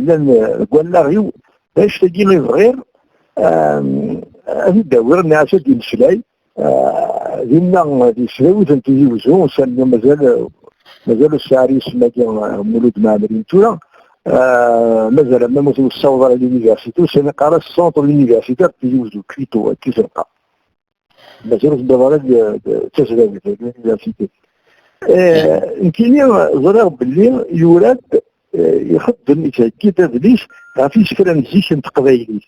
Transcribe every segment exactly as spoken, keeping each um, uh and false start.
yellan, eh, deg wallaɣ-iw, d annect-agi i bɣiɣ, eh, ad t-id-awiɣ, nniɣ-as ad d-imeslay, eh, dinna di tesdawit n Tizi Wezzu, sani mazal, mazal ur sɛiɣ ara isem-agi, eh, Mulud Mɛemmri n tura, eh, mazal am ur t-nessaweḍ ara l'université, sani qqar-as centre universitaire de Tizi Wezzu, CLITO, akka i s-neqqar. Mazal ur tewwiḍ ara d, d, d tasdawit, d l'université. Eh, nekkini ẓriɣ belli yura-d, eh, ixeddem, yettheggi-d adlis ɣef isefra n zik n teqbaylit.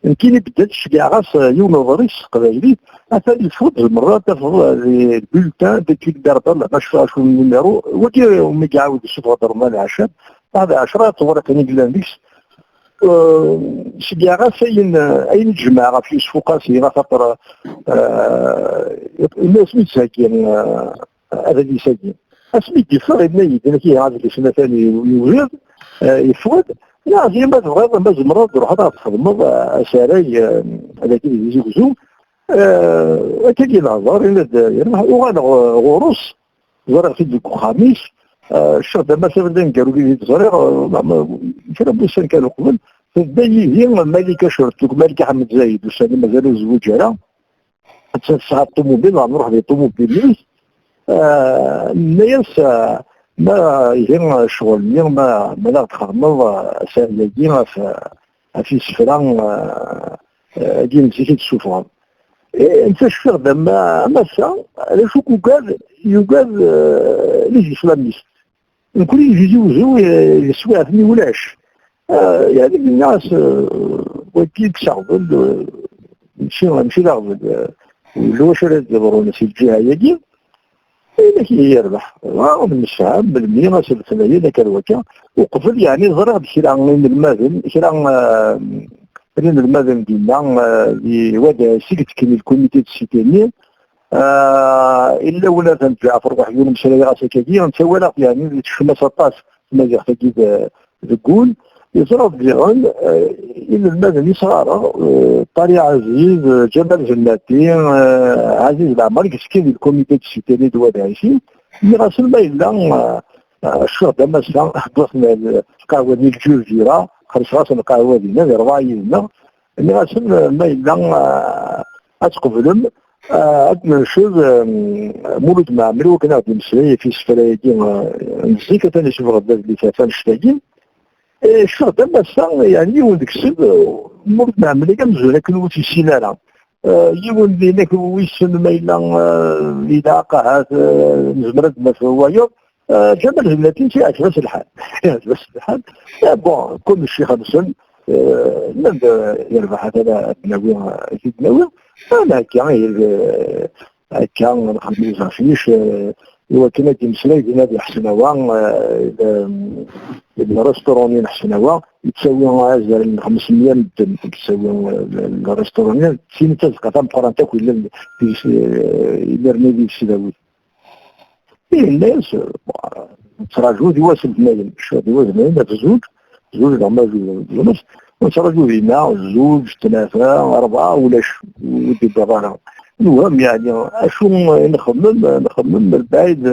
Nekkini bedda ttceggɛeɣ-as, eh, yiwen uḍris s teqbaylit, atan yeffeɣ-d, tzemreḍ ad tafeḍ, eh, di bulletin d'études berbères, ma cfiɣ acu n numéro, wagi umi iɛawed yessufeɣ-d Remḍan Ɛacab, waḥed ɛecra tewriqin i yellan deg-s, eh, ceggɛeɣ-as ayen, eh, ayen i d-jemɛeɣ ɣef Yusef Uqasi, axaṭer, eh, ini-as mi d-ttheggi, eh, adlis-agi. Asmi d-yeffeɣ, yenna-yi-d, nekk ihi adlis-nni atan yewjed, eh, yeffeɣ-d. Nniɣ-as, ma tebɣiḍ, ma tzemreḍ ad d-truḥeḍ ad txedmeḍ, eh, asarag, eh, dagi di Tizi Wezzu. Eh, akka i nehḍer, yenna-d, yerbeḥ, uɣaleɣ, eh, ɣur-s, ẓriɣ-t-id deg uxxam-is. Eh, ccix d amasaf d aneggaru i d-ẓriɣ, eh, ma, ma, kra n wussan kan uqbel, tedda yid-i Malika Certuk, Malika Ḥmed Zayed, ussan-nni mazal ur tezwiǧ ara. Atta tesɛa ṭumubil, neɣ nruḥ di ṭumubil-is. Ah, nenna-yas, ah, ma ihi ccɣel-nni, ma, ma la ɣ-d-txedmeḍ, ah, asarag-agi ɣef, ɣef yisefra, ah, ah, agi n zik i d-tessufɣeḍ. Eh, netta cfiɣ-d am, am ass-a, d acu k-ugad, yugad, ah, les islamistes. Nekkni di Tizi Wezzu, eh, yeswiɛten-nni ulac. Eh, yeɛni, nniɣ-as, eh, wagi i yeɣbel, eh, mačči, mačči d aɣbel, eh, yella wacu ara d-yeḍrun si lǧiha-yagi. Ayen ak yerbeḥ, dɣa nemsefham melmi, ass n letnayen, akka d wakka. Uqbel, yeɛni, ẓriɣ-d kra n inelmaden, kra, eh, n inelmaden dinna, eh, di Wad Ɛisi, i yettekkin i lkumiti d siti-nni. Ah, illa win atan Ǧaɛfer Weḥyun, mmeslayeɣ-as akkagi, netta walaɣ-t, yeɛni, yettkemmil aṭas tmaziɣt-agi d-, deg wul. Yeẓra-d diɣen, eh, inelmaden i sɣareɣ, eh, Ṭari Ɛaziz, eh, Ǧamal Zennati, eh, Ɛaziz Leɛmer, i yettekkin di lkumite d sitani d Wad Ɛisi. Nniɣ-asen ma yella, eh, eh, cfiɣ-d am ass-a, wwiɣ-ten lqahwa-nni Lǧurǧira, xellṣeɣ-asen lqahwa dinna, di ṛebɛa yid-neɣ. Nniɣ-asen, eh, ma yella, eh, ad tqeblem, eh, ad d-nenced, eh, Mulud Mɛemmri, wakken ad ɣ-d-yemmeslay ɣef yisefra-agi, eh, n zik, atan yessebɣed-d adlis ɣef annect-agi. Eh, cfiɣ-d am ass-a, yeɛni yiwen deg-sen, eh, Mulud Mɛemmri amzun akken ur t-yessin ara. Eh, yiwen dinna wissen ma yella, eh, ilaq ahat, eh, nezmer ad d-naf wayeḍ. Eh, Ǧamal Zennati yeɛjeb-as lḥal. Yeɛjeb-as lḥal. Eh, bon, kullec ixemsen, eh, nnan-d, eh, yerbeḥ ad t-nawi, eh, ad t-id-nawi. Ala akka, eh, akka, nxeddem iẓerfic, eh, i wakken ad d-yemmeslay dinna di Ḥesnawa, eh, d, d lrestaurant-nni n Ḥesnawa, yettawi azal n xemsemya medden, yettawi, eh, l-, lrestaurant-nni, d tin d tazeqqa tameqqrant akk yellan deg-s, eh, imir-nni di tesdawit. Yenna-yas, eh, nettraǧu di wass n letnayen, cfiɣ di wass n letnayen, ɣef zuǧ, zuǧ neɣ ma zuǧ, zuǧ, nettraǧu dinna, zuǧ, tlata, rebɛa, ulac, ur d-yewwiḍ ara. Newhem, yeɛni, acu i nxemmem, nxemmem lbaɛid,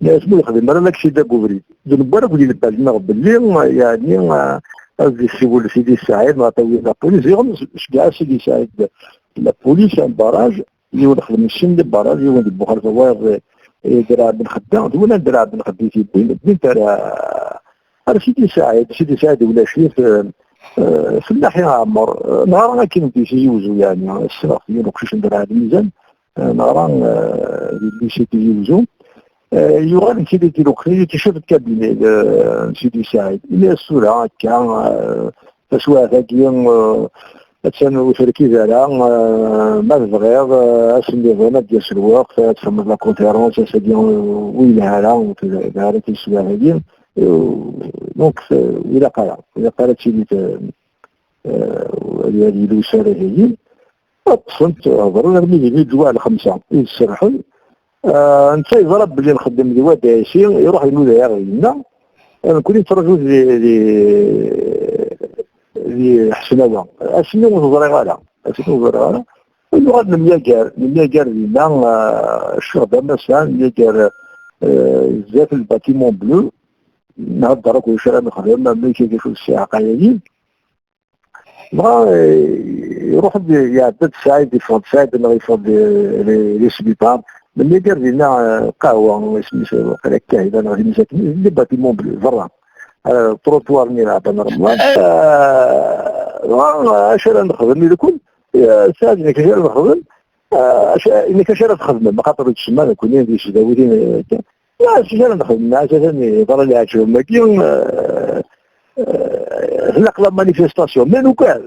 nniɣ-as ma yexdem ara laksida deg ubrid. D newwara deg lbal-nneɣ belli, yeɛni, eh, ad d-yessiwel Sidi Saɛid, neɣ ad tawi la police, diɣen, ceggeɛ Sidi Saɛid la police, un barrage, yiwen xedmen sin di berra, yiwen di Buxarfa, wayeḍ, eh, Draɛ Ben Xedda, d win n Draɛ Ben Xedda i t-yewwin, wwin-t ar, ar Sidi Saɛid, Sidi Saɛid ulac-it, eh, eh, fellaḥ i Ɛmer, eh, neɣra akken di Tizi Wezzu, yeɛni, ssneɣ-t, yiwen uqcic n Draɛ Lmizan, eh, neɣra, eh, di lycée Tizi Wezzu. Eh, yuɣal n Sidi Tiluqi, yekcef-d kabine, eh, n Sidi Saɛid. Ini-as tura akka, eh, taswiɛt-agi, eh, attan ur terkid ara, eh, ma tebɣiḍ, eh, ass nniḍen ad d-yas lweqt, ad txedmeḍ la conférence, ass-agi, eh, ur yelha ara, ur telha ara taswiɛt-agi. Eh, donc, eh, ur ilaq ara, ur ilaq ara ad tili, eh, eh, ad yili usarag-agi. Ṭṭfen-t, hedren armi d lǧuɛ lxemsa i d-serrḥen. Ah, netta yeẓra belli nxeddem di Wad Ɛisi, iruḥ inuda-yaɣ dinna. Ah, nekkni nettraǧu di, di, di Ḥesnawa. Ass-nni ur t-ẓriɣ ara. Ass-nni ur t-ẓriɣ ara. Nuɣal nemyager, nemyager dinna, ah, cfiɣ d amassan, nemyager, ah, zdat le bâtiment bleu. Nhedder akk d acu ara nexdem, amek d acu ssiɛqa-yagi. Dɣa, eh, iruḥ-d, iɛedda-d Saɛid, yeffeɣ-d Saɛid neɣ yeffeɣ-d, eh, di, di sbiṭar. Melmi gar dinna, eh, qahwa, isem-is, eh, waqila Kahila neɣ d imsaken, di bâtiment bleu, berra. Eh, trottoir-nni n Ɛebban Remḍan. Eh, dɣa, acu ara nexdem i lekul? Eh, Saɛid, nekk acu ara nexdem? Eh, acu, nekk acu ara txedmem? Axaṭer ur tsemma nekkni di tesdawit, eh, la, acu ara nexdem? Acu ara yeḍra leɛǧeb-agi? Eh, eh, tlaq la manifestation. Mais nugad,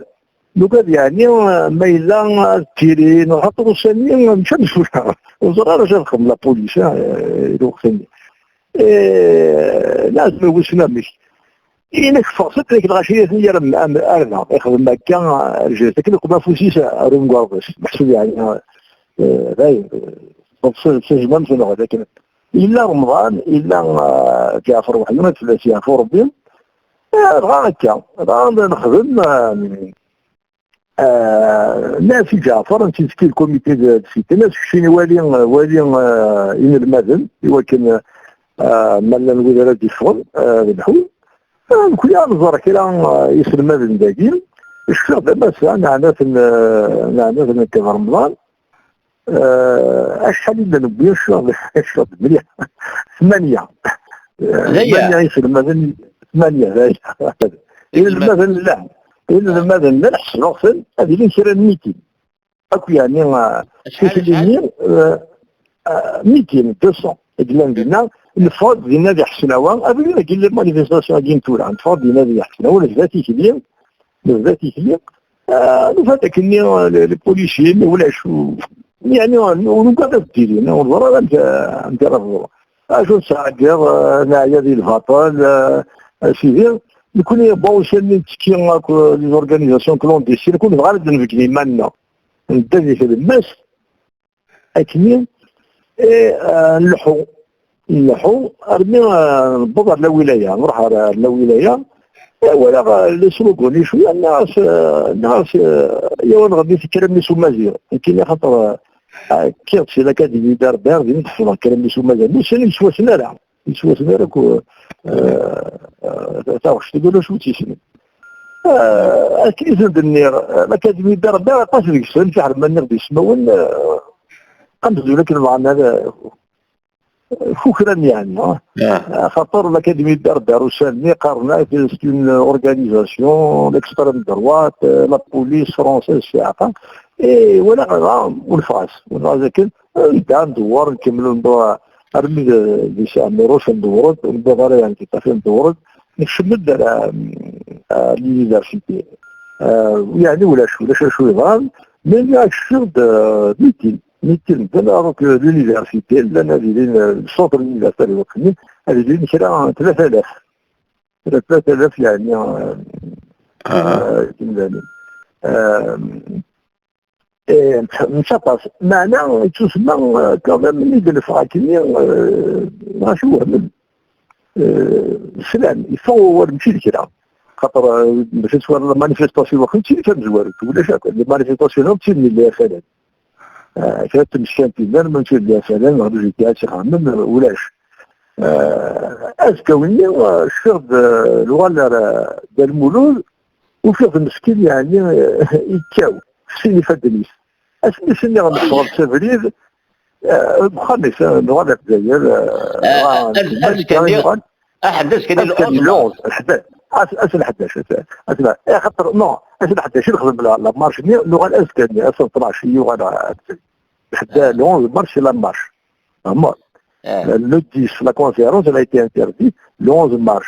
nugad, yeɛni, eh, ma yella ad tili, neɣ xaṭer ussan-nni, mačči ad nfuna. Ur ẓriɣ ara acu ad txedem la police, eh, i lweqt-nni. Eh, lazem i wissen amek. Inek ffɣet-d, nekk lɣaci atni ar, ar, ar da. Ixdem akka, eh, lǧihet akken, iqum afus-is ar umgerḍ-is. Meḥsub yeɛni, eh, dayen, eh, s, s tejmamt neɣ d akken. Yella Remḍan, yella, eh, Ǧaɛfer Weḥyun, ad fell-as yeɛfu Rebbi. Eh, dɣa akka, dɣa nexdem, eh, eh, nɛas i Ǧaɛfer, nettekki le comité de, de cité, nnas keččini wali, wali, eh, inelmaden, i wakken, eh, ma llan wid ara d-yeffɣen, eh, d leḥwal. Eh, nekkni ad nẓer kra, eh, iselmaden dagi. Cfiɣ-d a massa, neɛna-ten, eh, neɛna-ten nekk d Remḍan. Eh, acḥal i llan wwin, cfiɣ-d, cfiɣ-d mliḥ. Tmanya. Eh, d aya. Tmanya iselmaden, tmanya, d aya. Inelmaden llan. Inelmaden llan, ḥesbeɣ-ten, ad ilin kra n mitin. Akk yeɛni, eh, acḥal, tikli-nni, eh, eh, mitin, deux cents, i yellan dinna, neffeɣ-d dinna di Ḥesnawa, abrid-agi n les manifestations-agi n tura, neffeɣ-d dinna di Ḥesnawa, nebda tikli, nebda tikli, eh, nufa-d akkenni, eh, les, les policiers, mais ulac, u-, yeɛni, ur nugad ad d-ilin, ur neẓri ara amek, amek ara teḍru. Acu nettɛeggiḍ, eh, neɛya di lbaṭel, eh, a sidi, nekkni, bon, ussan-nni nettekki akk, eh, les organisations clandestines, nekkni nebɣa ad d-nbeggem iman-nneɣ. Nedda di tlemmast, akkenni, eh, eh, nleḥḥu, nleḥḥu, armi, eh, newweḍ ar la wilaya, nruḥ ar, ar la wilaya, eh, walaɣ, eh, les slogans-nni cwiya, nniɣ-as, eh, nniɣ-as, eh, yaw ad nɣenni kra n yisummaziɣ, nekkini axaṭer, eh, kkiɣ-d si l'Académie d'Herbert, din i d-ḥefḍeɣ kra n yisummaziɣ, ur ssin yeswasen ara. Yeswasen ara akk, eh, eh, taɣect-agi ulac wi tt-yessnen. Eh, akken i sen-d-nniɣ, eh, l'Académie d'Herbert aṭas deg-sen, fiḥel ma nniɣ-d ismawen, eh, amzun akken bɣan ad, eh, kukran yeɛni, eh. Ah. Axaṭer l'Académie d'Herbert ussan-nni qqaren-ak c'est une organisation d'extrême droite, eh, la police française, cfiɣ-as. Eh, walaɣ, ah, unfeɣ-as, unfeɣ-as akken, eh, nedda ndewwer, nkemmel ndewwer, armi d, di Saɛmiruc ndewwer-d, ur newwiḍ ara yeɛni tiṭṭafin ndewwer-d, nekcem-d ar, ar l'université. Eh, yeɛni ulac, ulac acu yeḍran, mais mi kfiɣ-d, eh, mitin, mitin, donc l'université, llan ad ilin, eh, centre universitaire i wakk-nni, ad ilin kra tlata alaf. Kra tlata alaf yeɛni, eh, ah, eh, timdanin. Eh, Eh, netta aṭas. Meɛna, yettusemma, eh, quand même, mi d-neffeɣ akkenni, eh, ɣas wehmen. Eh, slan, yeffeɣ wawal, mačči d kra. Xaṭer, eh, bac ad twaliḍ la manifestation, waxi d tin tamezwarut, ulac akk. Les manifestations-a d tin n les F L N. Eh, kra n tmeskant yellan, ma mačči d les F L N, neɣ d les F L N, ulac. Eh, azekka-nni, eh, cfiɣ-d, eh, nuɣal ar, eh, Dda Lmulud, ufiɣ-t meskin, yeɛni, eh, yekkaw, sin ifadden-is. Asmi s-nniɣ neffeɣ-d s abrid, eh, deg uxxam-is, eh, nuɣal ar Lezzayer, eh, eh, dɣa, eh, azekka-nni, nuɣal. Aḥedd azekka-nni, azekka-nni le onze, le onze, lḥed-, ass, ass n ḥdac, ass, ass n, eh, xaṭer, non, ass n ḥdac i nexdem la, la marche-nni, nuɣal azekka-nni, ass n tnac i yuɣal ar Lezzayer. Lḥed-, le onze mars, c'est la marche. Vraiment. Eh. Le, le dix, la conférence, elle a été interdite. Le onze mars.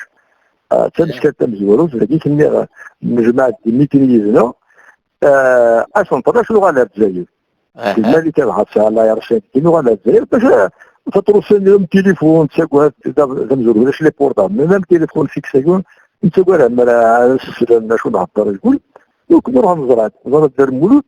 Euh, d tameskant tamezwarut, dagi, nniɣ, eh, nejmeɛ-d mitin yid-neɣ. Eh, ass n tnac nuɣal ar Lezzayer. Aha. Di Malika dɣa tesɛa la R cinq, nuɣal ar Lezzayer. Bac, eh, faṭrusen am tilifun, ttagad, da, tamezwarut, ulac les portables. Mais même téléphone fixe-agi, nettagad amer ara s-slen acu nhedder deg wul. Donc, nruḥ neẓra, neẓra Dda Lmulud.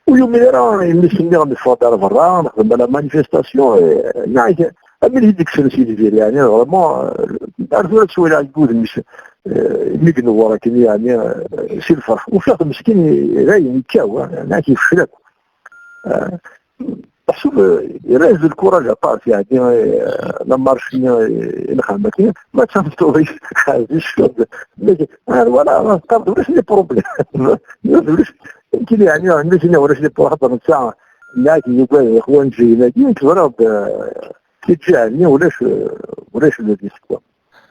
Ur yumin ara imi s-nniɣ neffeɣ-d ar berra, nexdem la manifestation, eh, neɣ, amin i d-kksen si lbir, yeɛni, vraiment, eh, ar tura ttwaliɣ deg wudem-is, eh, mi yenwer akken, yeɛni, eh, si lferḥ. Ufiɣ-t meskin, dayen, yekkaw, eh, neɣ yefcel akk. Eh, meḥsub, eh, ira-yas-d lkuraj aṭas, yeɛni, eh, la marche-nni, eh, i nexdem akken, ma d tameṭṭut-is, ɛziz cwiṭ, mais, ah, voilà, teqqar-d ulac les problèmes. Ulac, yeɛni, ulac, ulac les problèmes, xaṭer netta, neɣ yugad ixwan ǧihin-agi, nekk ẓriɣ-d, eh, tiǧiha-nni ulac, eh, ulac le risque, quoi.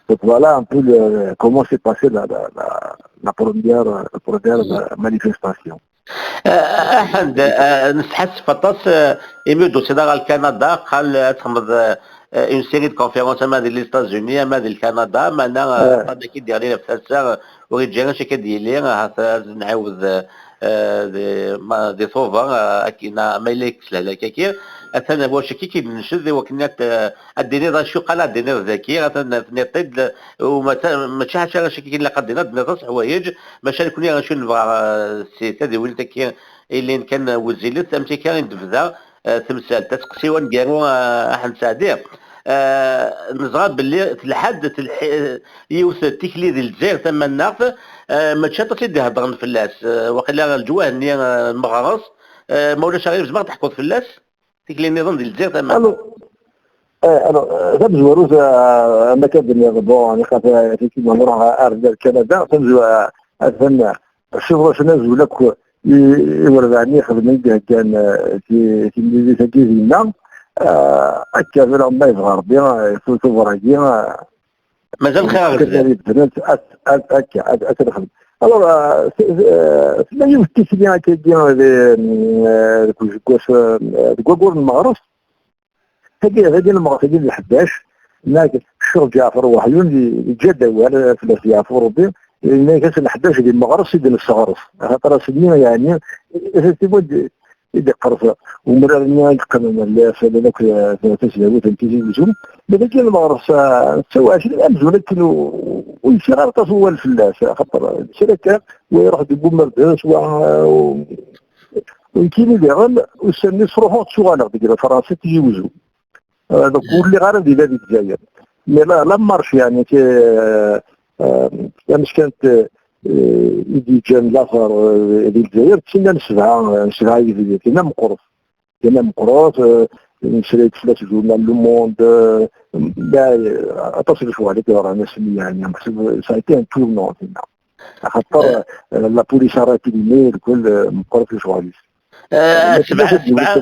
Donc voilà un peu le, comment s'est passée la, la, la, la première, la première, euh, manifestation. Eh, Aḥmed, eh, nesḥassef aṭas, eh, imi ur d-tusiḍ ara ɣer Kanada, qal, eh, ad txedmeḍ, eh, eh, une série de conférences, ama di les États-Unis, ama di Kanada, meɛna, eh, eh, ṭṭabla-k-id yeɣlin ɣef tasa, eh, ur yeǧǧi ara acu akka d-yili, ahat ad nɛiwed, eh, eh, di, ma, di Tubeṛ, eh, akken, ma yella yekkes lehlak-agi, atan wacu akka i k-id-nced i wakken ad, eh, ad d-tiniḍ acu qal ad d-tiniḍ dagi, atan tenniḍ-t-id, u ma-, mačči ḥaca acu akka ilaq ad d-tiniḍ, ad d-tiniḍ ḥaca ḥwayeǧ, maca nekkni acu nebɣa, eh, si tadiwennit-agi, ilin kan wezzilet, amek akka i d-tebda, eh, temsalt. Asteqsi-w aneggaru, eh, Aḥmed Saɛdi, Eh, neẓra belli telḥa-d, telḥi-, yiwet n tikli di Lezzayer Tamannaɣt, eh, mačči aṭas i d-iheddren fell-as. Eh, waqila leǧwah-nni, eh, n Meɣres, eh, ma ulac aɣilif, zemreɣ ad teḥkuḍ fell-as? Tikli nniḍen di Lezzayer Tamannaɣt. Alors, eh, alors, eh, tamezwarut, eh, am akka d-nniḍ, bon, effectivement, nruḥ ar, ar Kanada, tamezwa-, atan, eh, ssiweḍ-asen azul akk i, i werbaɛen i ixedmen i d-iheggan, eh, ti-, timlilit-agi dinna. Eh, akka, vraiment, ma yebɣa Rebbi, eh, tu-, tubeṛ-agi, eh, mazal xir ar zdat. Ad, ad, akka, ad, ad t-nexdem. Alors, eh, t-, eh, tella yiwet n tikli akkagi di, eh, deg useggas, eh, deg waggur n Meɣres, tagi, tagi n Meɣres, tagi n lḥeddac, nag Ccix Ǧeɛfer Weḥyun, yeǧǧa-d awal, eh, fell-as yeɛfu Rebbi, yenna-ak ass n lḥeddac di Meɣres i d-nesseɣres. Axaṭer ass-nni, yeɛni, effectivement, i d-, i d-iqqers umrar-nni i yeqqimen ɣef llan akk, eh, tasdawit n Tizi Wezzu. Ma tagi n Meɣres, eh, netta u ɛecrin amzun akken u-, ur yessiɣ ara aṭas wawal fell-as, axaṭer kra kan, wa iruḥ-d deg umerdas, wa, eh, u-, u nekkini diɣen, ussan-nni sruḥuɣ, ttuɣaleɣ deg Fransa, Tizi Wezzu. Euh, donc, ur lliɣ ara dinna di Lezzayer. Mais la, la marche, yeɛni, ti-, euh, euh, tameskant, euh, i d-yeǧǧan later, euh, di Lezzayer, d tinna n sebɛa, euh, n sebɛa yebdi, tinna meqqret. Tinna meqqret, euh, nesra-d fell-as journal Le Monde, euh, la, euh, aṭas n lecɣal i d-yeḍran ass-nni, yeɛni, meḥsub, ça a été un tournant, tinna. Axaṭer, euh, la police a réprimé, lkul, euh, meqqret lecɣal-is. Eh, sebɛa, sebɛa,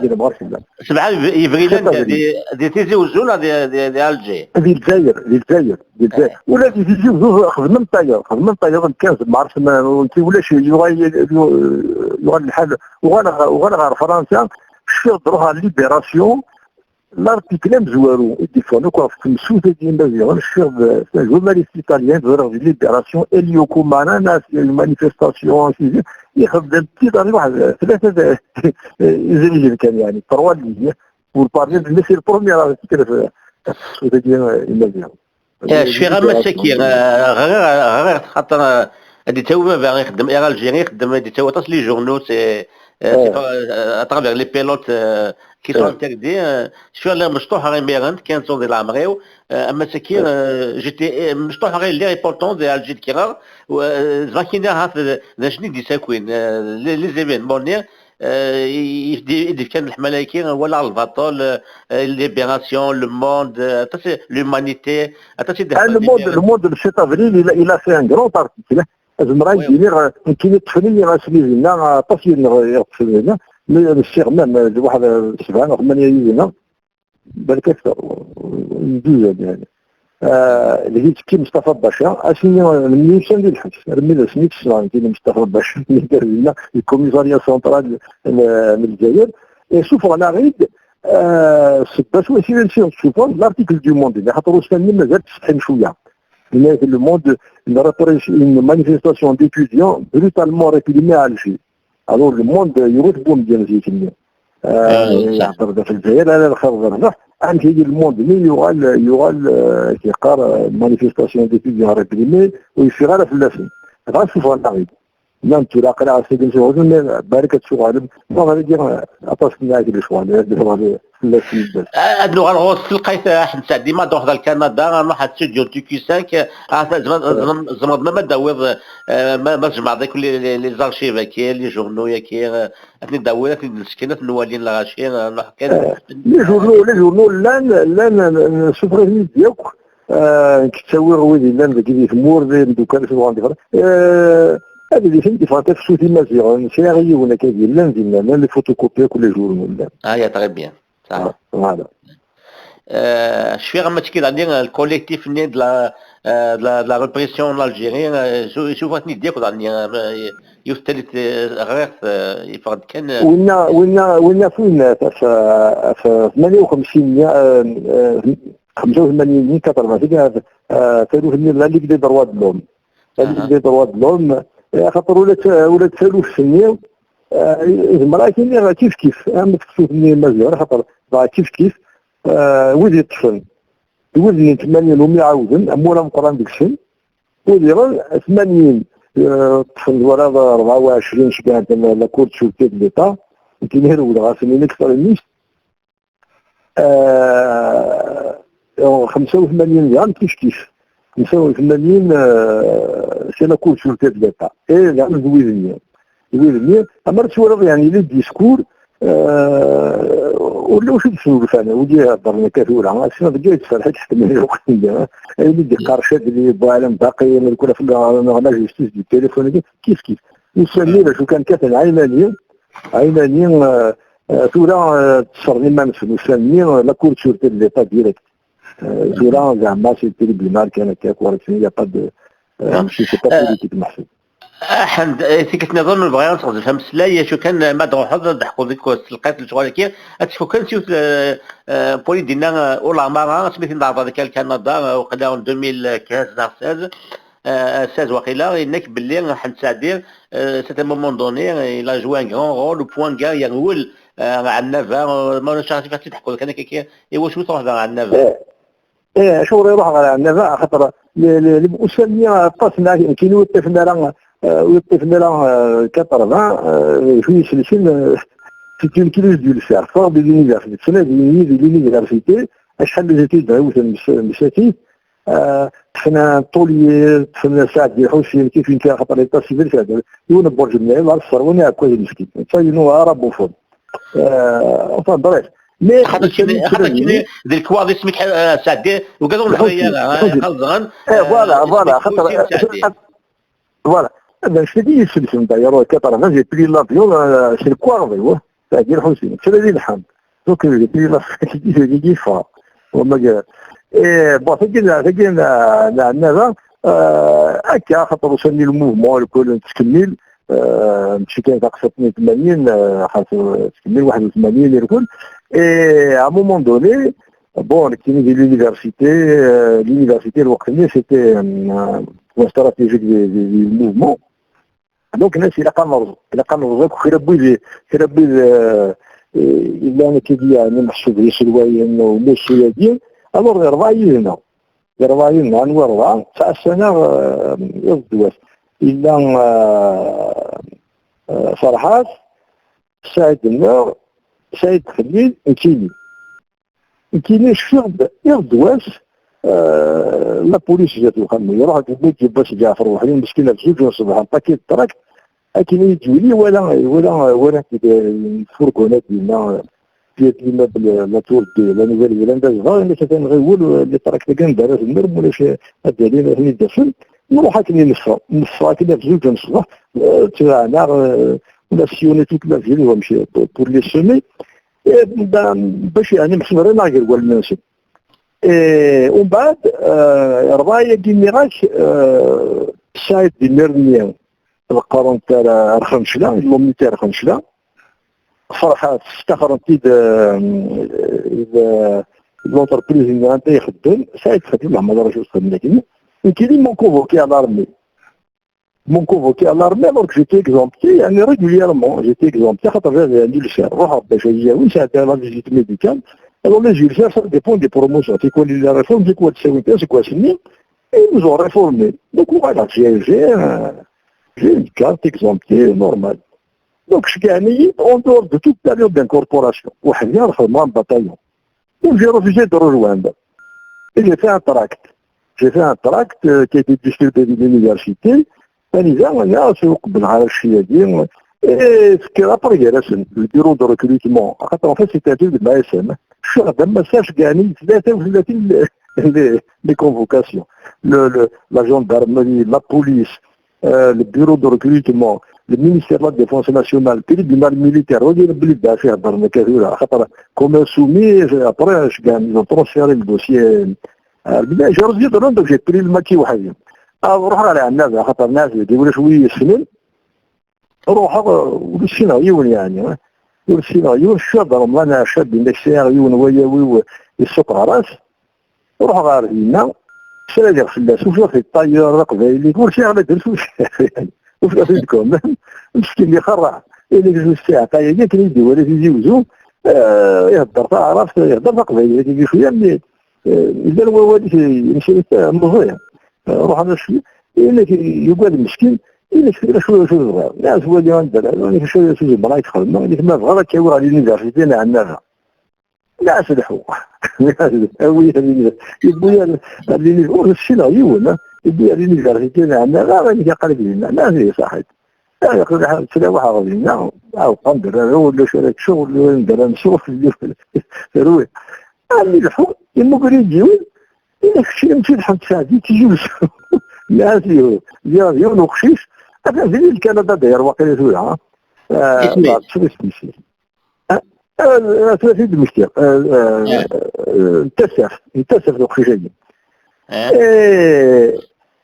sebɛa yebri-, yebrilen di, di Tizi Wezzu neɣ di, di, di Alger? Di Lezzayer, di Lezzayer, di Lezzayer. Eh. Ula di Tizi Wezzu xedmen tayeḍ, xedmen tayeḍ n quinze mars, ma, ulac, yuɣal, yuɣal lḥal, uɣaleɣ, uɣaleɣ ɣer Fransa, cfiɣ-d ruḥeɣ ɣer Libération, L'article amezwaru i d-yeffɣen akk ɣef temsut-agi n Imaziɣen, cfiɣ-d, d la journaliste italienne, ẓriɣ di Libération, Elio Cumana, nas, il y a une manifestation, si, ixdem-d-id waḥed tlata d-, izrigen kan, yeɛni, trois lignes, pour parler de, c'est le premier article ɣef, ɣef temsut-agi n Imaziɣen. Eh, cfiɣ am ass-agi, eh, ɣriɣ, ɣriɣ xaṭer, eh, ad d-yettawi baba ixeddem Air Algérie, ixeddem, ad d-yettawi aṭas les journaux, c'est, eh, c'est pas, eh, à travers les pilotes, eh, qui sont interdits, eh, cfiɣ lliɣ mecṭuḥeɣ imiren, quinze ans di leɛmer-iw, eh, am ass-agi, eh, j'étais, eh, mecṭuḥeɣ i lliɣ, et pourtant d Alger d-kkreɣ, u, eh, ẓriɣ kan ahat d, d acu i d-yessakin, eh, les, les événements-nni, eh, i, i, i d-yefkan leḥmala-agi, walaɣ lbaṭel, eh, Libération, Le Monde, eh, aṭas i, L'Humanité, aṭas i d-, ah, Le Monde, Le Monde, le sept avril, il a, il a fait un grand article. Zemreɣ ad d-iniɣ, eh, nekkini ṭṭfen-iyi asmi dinna, aṭas i nɣ-, i ɣ-ṭṭfen dinna, mi nsiɣ même, eh, d waḥed, eh, sebɛa neɣ tmanya yid-neɣ, balak akter, n duzan, yeɛni. Ah, deg i yettekki Mustafa Baca, ass-nni, eh, nemyussan di lḥebs, armi d asmi i t-ssneɣ nekkini Mustafa Baca, mi yedder dinna, deg commissariat central n, n Lezzayer, et suffɣen-aɣ-id, eh, ssebba swayes i d-ssufɣen, l'article du Monde, xaṭer ussan-nni mazal ttsetḥin cwiya. Yenna-yak, Le Monde, une répression, une manifestation d'étudiants brutalement réprimée à Alger. Alors, Le Monde, yewwet bumedyen zik-nni. Ah, eh, yehder ɣef Lezzayer, ala lxir d rrbeḥ. Amek agi Le Monde-nni yuɣal, yuɣal, eh, yeqqar, eh, manifestation d'étudiants réprimée, ur yeffiɣ ara fell-asen. Dɣa suffɣen-aɣ-id. Nnan tura aql-aɣ ass-agi nsuɣel, mais barek ad tuɣalem. Bon, ɣer-agi, eh, aṭas n lecɣal, eh, ad nuɣal ɣer-s. Ad nuɣal ɣur-s telqayt, eh, Ḥmed Saɛdi, ma d-ruḥeḍ ar Kanada, ad nruḥ ad studio T Q cinq, eh, ah, tzemreḍ, tzemreḍ, tzemreḍ ma, ma d-tawiḍ, eh, ma, ma tjemɛeḍ akk les, les, les archives-agi, les journaux-agi, eh, ad ten-id-tawiḍ, ad ten-id-nesken, ad ten-walin lɣaci, eh, nruḥ kan. Eh, les journaux, les journaux llan, llan, eh, ssufɣen-ten-id yakk, eh, nekk ttawiɣ wid yellan deg, di tmurt, d imeddukal, ssufɣen-ten-id. Eh, adlis-nni d-yeffɣen Tafsut Imaziɣen, sɛiɣ yiwen akka yellan dinna, llan les photocopies akk, les journaux llan. Ah, ya, très bien. Ça. Voilà. Euh, cfiɣ am akken daɣen, euh, le collectif-nni de la, euh, de la, de la répression en Algérie, euh, su-, suffɣen-ten-id yakk daɣen, euh, yiwet tallit, euh, ɣriɣ-t, euh, yeffeɣ-d kan, euh. Winna, winna, winna f-, winna, f-, f-, tmanya u xemsin, euh, euh, xemsa u tmanyin, quatre-vingt, euh, taluft-nni, la Ligue des droits de l'homme. La Ligue des droits de l'homme, eh, axaṭer ula d, ula d taluft-nni, eh, zemreɣ ad k-iniɣ kif kif, am tefsut-nni n Imaziɣen, axaṭer dɣa kif kif, eh, wid yeṭṭfen, d wid-nni n tmanyin umi iɛawden, amur ameqqran deg-sen, wid diɣen tmanyin, eh, ṭṭfen-d wala d rebɛa u ɛecrin, cegɛen-ten la Cour de sûreté de l'État, nekkini rewleɣ-asen in extrémiste, Eh, xemsa u tmanyin daɣen kif kif. Xemsa u tmanyin, euh, c'est la culture de l'État. Et daɣen d wid-nni. D wid-nni, amer twalaḍ, yeɛni, les discours, euh, ur la wacu d-snulfan, wigi heddren akka tura, ass-a deg ay d-ferḥ i yeḥkmen lweqt-nni, ayen i d-iqqar Chadli, Boualem Baqi, mkul afella, la justice du téléphone, kif kif. Ussan-nni d acu kan kkaten ɛinani, ɛinani, euh, euh, tura, euh, ttṣerrin iman-nsen, ussan-nni, euh, la culture de l'État direct. Euh, tura, zeɛma, c'est le tribunal kan akka, quoi, il y a pas de, euh, c'est pas politique, meḥsub. Aḥend, eh, tikkelt nniḍen bɣiɣ ad nexdem ameslay, acu kan, ma d-ruḥeḍ ad d-ḥkuḍ deg s lqayt n lecɣal-agi, ad tekfu kan s yiwet, eh, eh, point i d-yenna, eh, Olamara, asmi t-in-d-ɛerḍeɣ deg Kanada, eh, waqila en deux mille quinze neɣ seize, eh, seize waqila, yenna-k belli Ḥend Saɛdi, eh, c'est un moment donné, eh, il a joué un grand rôle, au point gars yerwel, eh, ɣer Ɛennaba, eh, ma ulac aɣilif ad tt-id-ḥkuḍ kan akka, i wacu i truḥeḍ ɣer Ɛennaba? Eh, acuɣer iruḥ ɣer Ɛennaba? Axaṭer le, le, le, ussan-nni aṭas n, nekkini ur ṭṭifen ara, eh, ur ṭṭifen ara, eh, quatre-vingts, eh, d acu iselken, eh, c'est une crise d'ulcère. Ffɣeɣ-d di l'université, ttnadiɣ di l'université, acḥal n les étudiants i wten msakit, eh, ṭṭfen un taulier, ṭṭfen Saɛdi Lḥusin, kif kan, axaṭer l'état civil, Saɛdi, yiwen n burǧ-nni, ɣer sserwan iɛekkaz meskin. Netta yinu arabophone. Euh, enfin, bref. Mais xaṭer kini, xaṭer kini d lekwaɣeḍ isem-ik, eh, Saɛdi, ugadeɣ ur neḥwayeɣ ara, eh, xaẓen, eh, voilà, voilà, xaṭer, eh, voilà. Ben, je te dis, c'est, c'est, d'ailleurs, quatre-vingts, j'ai pris l'avion, euh, c'est le Kwaɣḍi, ouais. C'est-à-dire, Hussein, c'est le Wilhelm. Donc, euh, j'ai pris la, j'ai dit, j'ai dit, fort. Bon, mais, euh, et, bon, c'est que, c'est que, euh, la, la, euh, akka, xaṭer ussan-nni le mouvement, le col, le tskemmil, euh, mačči kan taqsiṭ-nni tmanyin, euh, xas, euh, tskemmil waḥed u tmanyin irkul. Et à un moment donné, bon, nekkini di l'université, euh, l'université, lweqt-nni, c'était, euh, un point stratégique du, du, du mouvement. Donc, nnan-as, ilaq ad nerẓ, ilaq ad nerẓ akk kra n wid, kra n wid, euh, yellan akkagi, yeɛni, meḥsub d iselwayen, ulac ayagi, alors, yerḍa yid-neɣ. Yerḍa yid-neɣ, anwa yerḍa? Ttɛassan-aɣ, euh, iḍ d wass. Yella, euh, euh, Ferḥat, Saɛid Nneɣ, Saɛid Xellil, nekkini. Nekkini cfiɣ-d iḍ d wass, euh, la police zdat uxxam-nni. Iruḥ ad yewwi-d yiwwas Ǧaɛfer weḥd-i, meskin, ɣef zuǧ n ṣṣbeḥ, un paquet de tracts. Akken i yettwili, wala, wala, wala lfurguna dinna, euh, pied d'immeuble, la tour de la Nouvelle-Zélande, ad zedɣeɣ, imi atan ɣiwel, euh, les tracts-agi anda ara ten-nerr, ma ulac, euh, ad d-alin, ad ten-id-afen. Nruḥ akken i neffeɣ, neffeɣ akken ɣef zuǧ n ṣṣbeḥ, euh, tebɛen-aɣ, euh, on a sillonné toute la ville, pour, pour les semer. Eh, ba-, bac, yeɛni, meḥsub rran-aɣ gar wallen-nsen. Eh, umbeɛd, eh, rray-agi nniɣ-ak, eh, Saɛid d imir-nni ḍeqqren-t ar, ar Xencla, ils l'ont mis à Xencla. Ferḥat, staxren-t-id, eh, d, l'entreprise-nni anda ixeddem, Saɛid xeddem, leɛmer d acu xeddmen akken. Nekkini m'ont convoqué à l'armée. M'ont convoqué à l'armée alors que j'étais exempté, يعني, régulièrement, j'étais exempté, خاطر j'avais un ulcère. رحت باش يجاوي، c'était la visite médicale. Alors les ulcères, ça dépend des promotions. C'est quoi la réforme, c'est quoi le C O P, c'est quoi, c'est mieux. Et ils nous ont réformé. Donc voilà, j'ai, j'ai un, j'ai une carte exemptée normale. Donc je gagne en dehors de toute période d'incorporation. وحدي راه في le même bataillon. Donc j'ai refusé de rejoindre. Et j'ai fait un tract. J'ai fait un tract, euh, qui a été distribué de l'université. Anida, là, c'est au Kbel Arachi, et c'est que après, il y a le bureau de recrutement. En fait, c'est un truc de l'A S M. Je suis dans ma sage gagné, c'est là où je l'ai fait les, les, les convocations. Le, le, la gendarmerie, la police, euh, le bureau de recrutement, le ministère de la Défense nationale, le tribunal militaire, on dirait que le gars, c'est un barnaqueur, là. Après, comme un soumis, après, je gagne, ils ont transféré le dossier. Euh, mais je reviens de Londres, j'ai pris le maquis وحدي. Ah, نروح على عنابة، خاطر الناس يقولوا شوية يسلم. روح، آه، ولسينا عيون يعني، آه. ولسينا عيون، الشاب رمضان شاب، إنك سيار عيون ويا وي و-، يسوق غراس. Ruḥeɣ ɣer dinna, sradiɣ fell-as, ufiɣ-t yeṭṭayer d aqbayli, ur sɛiɣ la ders, ur sɛiɣ, yani, ufiɣ-t-id quand même, meskin, ixerreɛ. Ini-k, ur sɛiɣ aqayagi, akken i d-iwala Tizi Wezzu, eh, ihedder taɛrabt, ihedder taqbaylit, akken cwiya, mais, eh, yella wawal-is, yemsayet, eh, meẓẓi. Eh, ruḥ ad as-, ini-k, yugad meskin, ini-k, tura acu, acu tebɣiḍ? Ad twali anda, ini-k, acu, acu zemreɣ ad k-xedmeɣ? Ini-k, ma bɣiɣ ad k-awiɣ ɣer l'université n Ɛennaba. Nɛas lḥu. Awi-yar, yewwi-yar, ur ssineɣ yiwen, yewwi-yar l'université, neɛna, amek aql-ik dinna? Nɛas, saḥit. Ttlawaḥeɣ dinna, ɛewqan-d rrarew, ulac ara ččeɣ, ulac ara nseɣ, terwi. Armi lḥu, yemmuger-iyi-d yiwen, yenna, kečč d amsirḥen Saɛdi, tizulsu. Nɛas, yiwen, yiwen uqcic, atan din di Kanada d'ailleurs, waqila tura, ha? Ah, isem-is? Tura isem-is. Ah, ah, tura t-id-mmektiɣ. Ah, ah, ah, n Tasaft, n Tasaft uqcic-agi. Eh,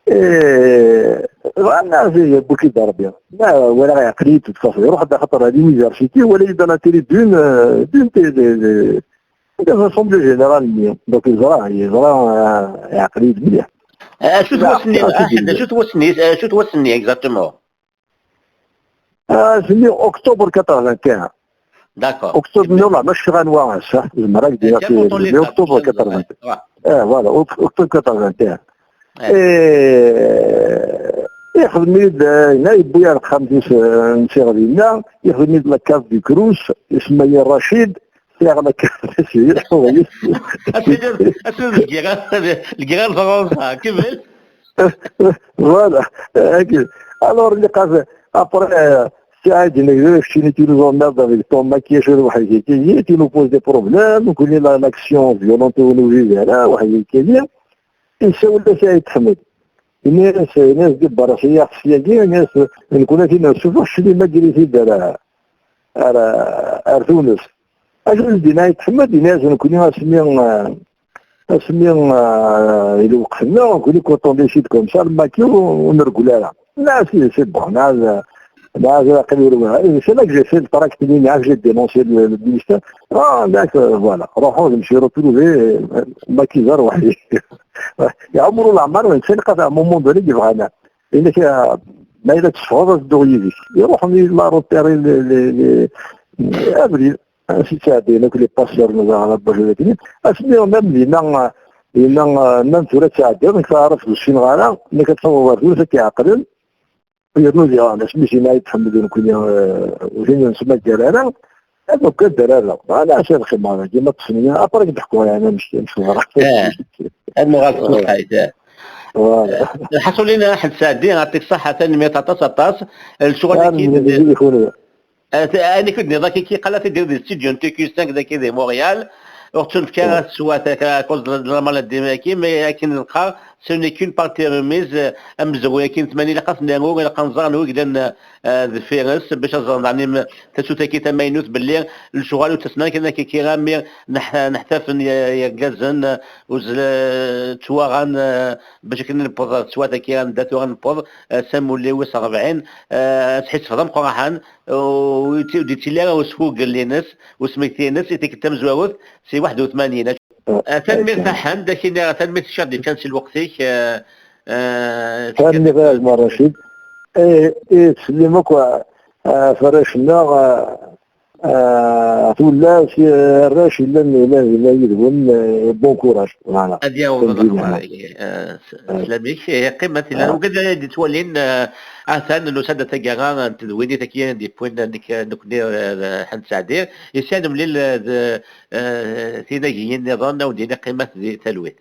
eh, bɣan ad yewwi-k-id Rebbi. Ma walaɣ iɛqel-iyi-d de toute façon. Iruḥ-d axaṭer à l'université, wala-yi-d à l'intérêt d'une, euh, d'une des, des, des, des assemblées générales-nni. Donc yeẓra, yeẓra, euh, iɛqel-iyi-d mliḥ. Acu-t wass-nni, acu-t wass-nni, acu-t wass-nni exactement? Ah, c'est octobre quatre-vingt-un. D'accord. Octobre, non, là, moi, je suis à Noir, ça. Je me rappelle, c'est octobre quatre-vingt-un. Eh, voilà, oct-, octobre quatre-vingt-un. Eh, yexdem-iyi-d, eh, yewwi-yi ar texxamt-is, eh, nsiɣ dinna, yexdem-iyi-d la carte du Crous, isemma-yi Racid, sɛiɣ la carte, c'est, ad tiliḍ, ad tiliḍ lgirra, lgirra n Fransa, kemmel. Voilà. Alors, il est après, euh, c'est un dîner, je finis, tu nous emmerdes avec ton maquillage, tu nous poses des problèmes, on connaît la, l'action violente au niveau, là, et ça, on le sait, Ahmed. Inès, Inès, di Barasiya, Xsiyagi, Inès, nekkni ad nsuffeɣ cli ma grit-id ar, ar, ar Tunes. Acu d-yenna Ayt Ḥmed, yenna-as nekkni asmi, eh, asmi, eh, ilewqef-nneɣ, nekkni quand on décide comme ça, le maquis, on, on ne rigole pas. Là, c'est, c'est bon, là, là, là, aql-i ur-, c'est là que j'ai fait le tract, là que j'ai dénoncé le, le ministère. Ah, là, que, voilà. Ruḥeɣ, je me suis retrouvé, euh, maquisard, ouais. Yeɛmer leɛmer, netta ilaq à un moment donné, yebɣa-na. Yenna-k, ah, ma yella teffɣeḍ, ad dduɣ yid-k. Iruḥ, la repéré le, le, le, abrid. Ansi ttɛeddayen akk les passeurs n Zahra Bouhidakni. Asmi même dinna, dinna, même tura ttɛeddayen, nekk taɛrabt ur ssineɣ ara, nekk ad taweḍ ar tura ad k-iɛeqlen. Yernu diɣen, asmi s-yenna Ayt Ḥmed nekkni, eh, ur ten-nesmagar ara, ad nuggad ara. Ala, acu ad qqimeɣ dagi, ma ṭṭfen-iyi, après ad d-ḥkuɣ, yeɛni, amek, amek teḍra. Eh, ad nuɣal s tfuḥayt, eh. Voilà. Eh, lḥaṣulin, Ḥmed Saɛdi, yeɛṭik ṣṣeḥḥa, tanemmirt aṭas, aṭas. Lecɣal-agi, tanemmirt i kunwi. Eh, t-, ayen i k-id-nniḍ, akka, ki qala tidir di studio n T Q cinq dagi di Montréal, ur ɣ-ttunefk ara teswiɛt, à cause de la, de la maladie-agi, mais akken neqqar, ce n'est qu'une partie remise, eh, amezruy-agi n tmanya, ilaq ad t-nernu, ilaq ad nẓer anwa i yellan, eh, deffir-s, bac ad ẓren, ɛni, m-, tasut-agi tamaynut, belli lecɣal ur ttasen ara kan akka, armi neḥ-, neḥtafen y-, yergazen, eh, uzl-, eh, ttwaɣan, eh, bac akken newweḍ ɣer teswiɛt-agi, anda tura newweḍ, eh, s amulli wis rebɛin, eh, ad tḥissbeḍ d ameqqran, ur yetti-, ur d-yettili ara usfugel-ines, usmekti-ines, i tikkelt tamezwarut, si waḥed u tmanyin. Ah, tanemmirt a Ḥmed, ad k-iniɣ tanemmirt i k-aɣ-d-yefkan si lweqt-ik, eh, eh, tanemmirt a gma Racid. Eh, eh, ttsellim akk, eh, ɣef warrac-nneɣ, eh, eh, tullas, eh, arrac yellan, yellan, yellan yid-wen, eh, bon courage. Voilà. Ad yaweḍ lexbar-agi, eh, s-, sslam-ik. Eh, qqim, ma tella, ugad ara d-yettwalin, eh, atan nusa-d ar taggara n tedwilin-agi d-yewwin nekk, nekkni, eh, Ḥmed Saɛdi. Yesɛa nemlil, eh, d, eh, tinagiyin nniḍen, ad wen-d-yini qqimet di talwit.